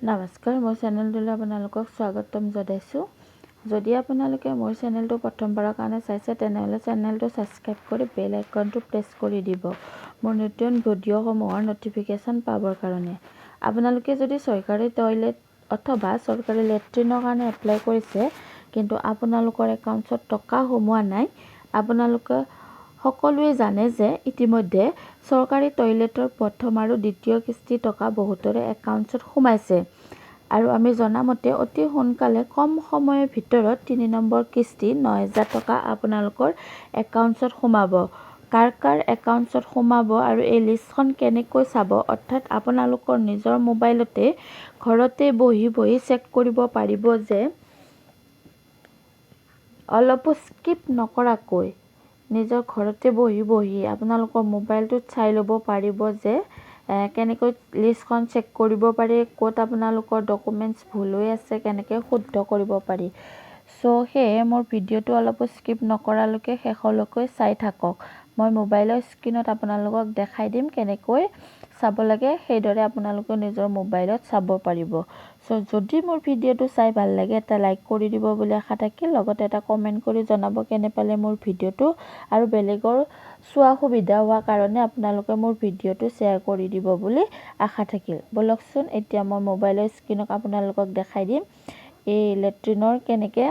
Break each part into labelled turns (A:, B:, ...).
A: নমস্কাৰ, মোৰ চেনেলটোলৈ আপোনালোকক স্বাগতম জনাইছোঁ। যদি আপোনালোকে মোৰ চেনেলটো প্ৰথমবাৰৰ কাৰণে চাইছে, তেনেহ'লে চেনেলটো ছাবস্ক্ৰাইব কৰি বেল আইকনটো প্ৰেছ কৰি দিব মোৰ নতুন ভিডিঅ'সমূহৰ ন'টিফিকেশ্যন পাবৰ কাৰণে। আপোনালোকে যদি চৰকাৰী টয়লেট অথবা চৰকাৰী লেট্ৰিনৰ কাৰণে এপ্লাই কৰিছে, কিন্তু আপোনালোকৰ একাউণ্টছত টকা সোমোৱা নাই, আপোনালোকে সকলোৱে জানে যে ইতিমধ্যে চৰকাৰী টয়লেটৰ প্ৰথম আৰু দ্বিতীয় কিস্তিৰ টকা বহুতৰে একাউণ্টছত সোমাইছে আৰু আমি জনামতে অতি সোনকালে কম সময়ৰ ভিতৰত 3 নম্বৰ কিস্তি 9000 টকা আপোনালোকৰ একাউণ্টছত সোমাব। কাৰ কাৰ একাউণ্টছত সোমাব আৰু এই লিষ্টখন কেনেকৈ চাব, অৰ্থাৎ আপোনালোকৰ নিজৰ মোবাইলতে ঘৰতে বহি বহি চেক কৰিব পাৰিব যে অলপো স্কিপ নকৰাকৈ নিজৰ ঘৰতে বহি বহি আপোনালোকৰ মোবাইলটোত চাই ল'ব পাৰিব যে কেনেকৈ লিষ্টখন চেক কৰিব পাৰি, ক'ত আপোনালোকৰ ডকুমেণ্টছ ভুল হৈ আছে, কেনেকৈ শুদ্ধ কৰিব পাৰি। সেয়ে মোৰ ভিডিঅ'টো অলপো স্কিপ নকৰালৈকে শেষলৈকে চাই থাকক। মই মোবাইলৰ স্ক্ৰীণত আপোনালোকক দেখাই দিম কেনেকৈ চাব লাগে, সেইদৰে আপোনালোকে নিজৰ মোবাইলত চাব পাৰিব। যদি মোৰ ভিডিঅ'টো চাই ভাল লাগে, এটা লাইক কৰি দিব বুলি আশা থাকিল, লগতে এটা কমেণ্ট কৰি জনাব কেনে পালে মোৰ ভিডিঅ'টো, আৰু বেলেগৰ চোৱা সুবিধা হোৱাৰ কাৰণে আপোনালোকে মোৰ ভিডিঅ'টো শ্বেয়াৰ কৰি দিব বুলি আশা থাকিল। ব'লকচোন, এতিয়া মই মোবাইলৰ স্ক্ৰীণক আপোনালোকক দেখাই দিম এই লেট্ৰিনৰ কেনেকৈ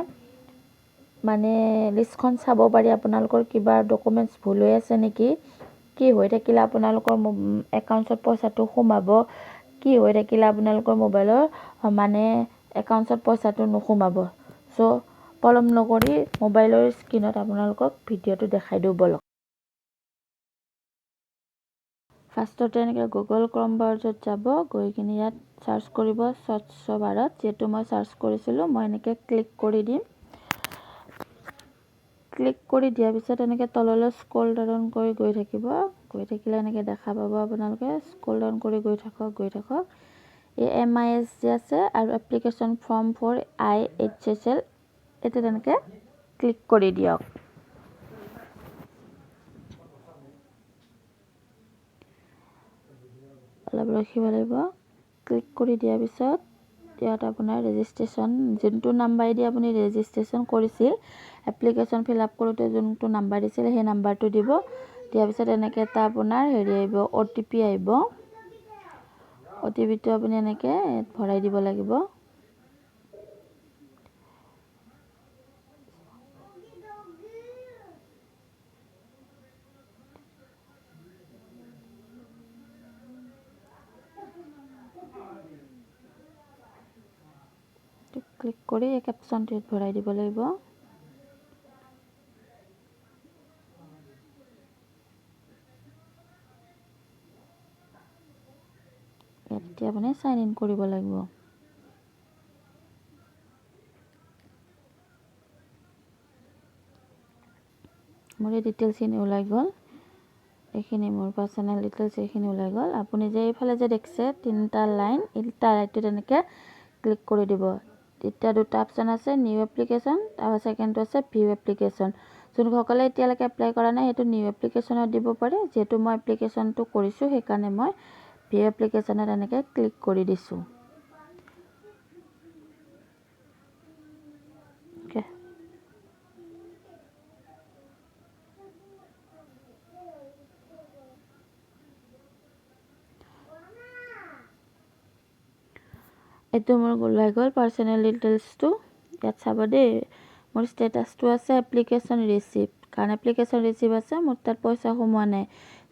A: লিষ্টখন চাব পাৰি, আপোনালোকৰ কিবা ডকুমেণ্টছ ভুল হৈ আছে নেকি, কি হৈ থাকিলে আপোনালোকৰ একাউণ্টছত পইচাটো সোমাব, কি হৈ থাকিলে আপোনালোকৰ মোবাইলৰ একাউণ্টছত পইচাটো নোসোমাব। পলম নকৰি মোবাইলৰ স্ক্ৰীণত আপোনালোকক ভিডিঅ'টো দেখাই দিওঁ ব'লক। ফাৰ্ষ্টতে এনেকৈ গুগল ক্ৰম ব্ৰাউজাৰত যাব, গৈ কিনে ইয়াত চাৰ্চ কৰিব স্বচ্ছ ভাৰত, যিহেতু মই চাৰ্চ কৰিছিলোঁ, মই এনেকৈ ক্লিক কৰি দিম। ক্লিক কৰি দিয়াৰ পিছত এনেকৈ তললৈ স্ক্ৰল ডাউন কৰি গৈ থাকিব, গৈ থাকিলে এনেকৈ দেখা পাব আপোনালোকে। স্ক্ৰল ডাউন কৰি গৈ থাকক, গৈ থাকক, এই এম I S যে আছে আৰু application form for I H S L, এইটো তেনেকৈ ক্লিক কৰি দিয়ক। অলপ ৰখিব লাগিব। ক্লিক কৰি দিয়াৰ পিছত ইয়াত আপোনাৰ ৰেজিষ্ট্ৰেশ্যন যোনটো নাম্বাৰেদি আপুনি ৰেজিষ্ট্ৰেশ্যন কৰিছিল, এপ্লিকেশ্যন ফিল আপ কৰোঁতে যোনটো নাম্বাৰ দিছিল সেই নাম্বাৰটো দিব। দিয়াৰ পিছত এনেকৈ এটা আপোনাৰ হেৰি আহিব, অ' টি পি আহিব। অ' টি পিটো আপুনি এনেকৈ ভৰাই দিব লাগিব। ক্লিক কৰি এই কেপশ্যনটোত ভৰাই দিব লাগিব। ইয়াত এতিয়া আপুনি চাইন ইন কৰিব লাগিব। মোৰ এই ডিটেইলছখিনি ওলাই গ'ল, এইখিনি মোৰ পাৰ্চনেল ডিটেইলছ এইখিনি ওলাই গ'ল। আপুনি যে এইফালে যে দেখিছে তিনিটা লাইন, এই দুটা লাইনটোত এনেকৈ ক্লিক কৰি দিব। তেতিয়া দুটা অপশ্যন আছে, নিউ এপ্লিকেশ্যন আৰু ছেকেণ্ডটো আছে ভিউ এপ্লিকেশ্যন। যোনসকলে এতিয়ালৈকে এপ্লাই কৰা নাই সেইটো নিউ এপ্লিকেশ্যনত দিব পাৰে। যিহেতু মই এপ্লিকেশ্যনটো কৰিছোঁ সেইকাৰণে মই ভিউ এপ্লিকেশ্যনত এনেকৈ ক্লিক কৰি দিছোঁ। এইটো মোৰ ওলাই গ'ল পাৰ্চনেল ডিটেইলছটো। ইয়াত চাব দেই, মোৰ ষ্টেটাছটো আছে এপ্লিকেশ্যন ৰিচিপ্ট, কাৰণ এপ্লিকেশ্যন ৰিচিপ্ট আছে, মোৰ তাত পইচা সোমোৱা নাই।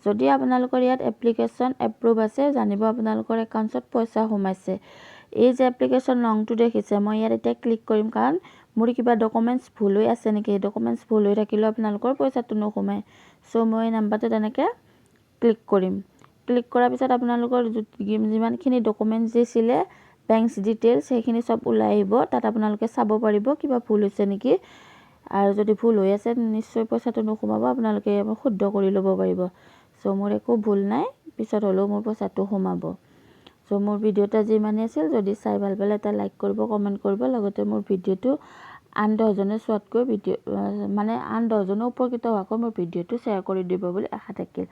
A: যদি আপোনালোকৰ ইয়াত এপ্লিকেশ্যন এপ্ৰুভ আছে, জানিব আপোনালোকৰ একাউণ্টছত পইচা সোমাইছে। এই যে এপ্লিকেশ্যন নংটো দেখিছে, মই ইয়াত এতিয়া ক্লিক কৰিম, কাৰণ মোৰ কিবা ডকুমেণ্টছ ভুল হৈ আছে নেকি, ডকুমেণ্টছ ভুল হৈ থাকিলেও আপোনালোকৰ পইচাটো নোসোমায়। মই এই নাম্বাৰটোত এনেকৈ ক্লিক কৰিম। ক্লিক কৰাৰ পিছত আপোনালোকৰ যিমানখিনি ডকুমেণ্টছ দিছিলে, বেংকছ ডিটেইলছ, সেইখিনি চব ওলাই আহিব। তাত আপোনালোকে চাব পাৰিব কিবা ভুল হৈছে নেকি, আৰু যদি ভুল হৈ আছে নিশ্চয় পইচাটো নোসোমাব, আপোনালোকে শুদ্ধ কৰি ল'ব পাৰিব। মোৰ একো ভুল নাই, পিছত হ'লেও মোৰ পইচাটো সোমাব। মোৰ ভিডিঅ'টো আজি ইমানেই আছিল। যদি চাই ভাল পালে এটা লাইক কৰিব, কমেণ্ট কৰিব, লগতে মোৰ ভিডিঅ'টো আন দহজনে চোৱাতকৈ ভিডিঅ' মানে আন দহজনে উপকৃত হোৱাকৈ মোৰ ভিডিঅ'টো শ্বেয়াৰ কৰি দিব বুলি আশা থাকিল।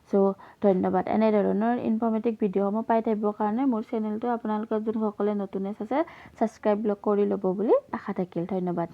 A: চ' ধন্যবাদ। এনেধৰণৰ ইনফৰ্মেটিভ ভিডিঅ'সমূহ পাই থাকিবৰ কাৰণে মোৰ চেনেলটো আপোনালোকে যোনসকলে নতুনে চাইছে, ছাবস্ক্ৰাইব কৰি ল'ব বুলি আশা থাকিল। ধন্যবাদ।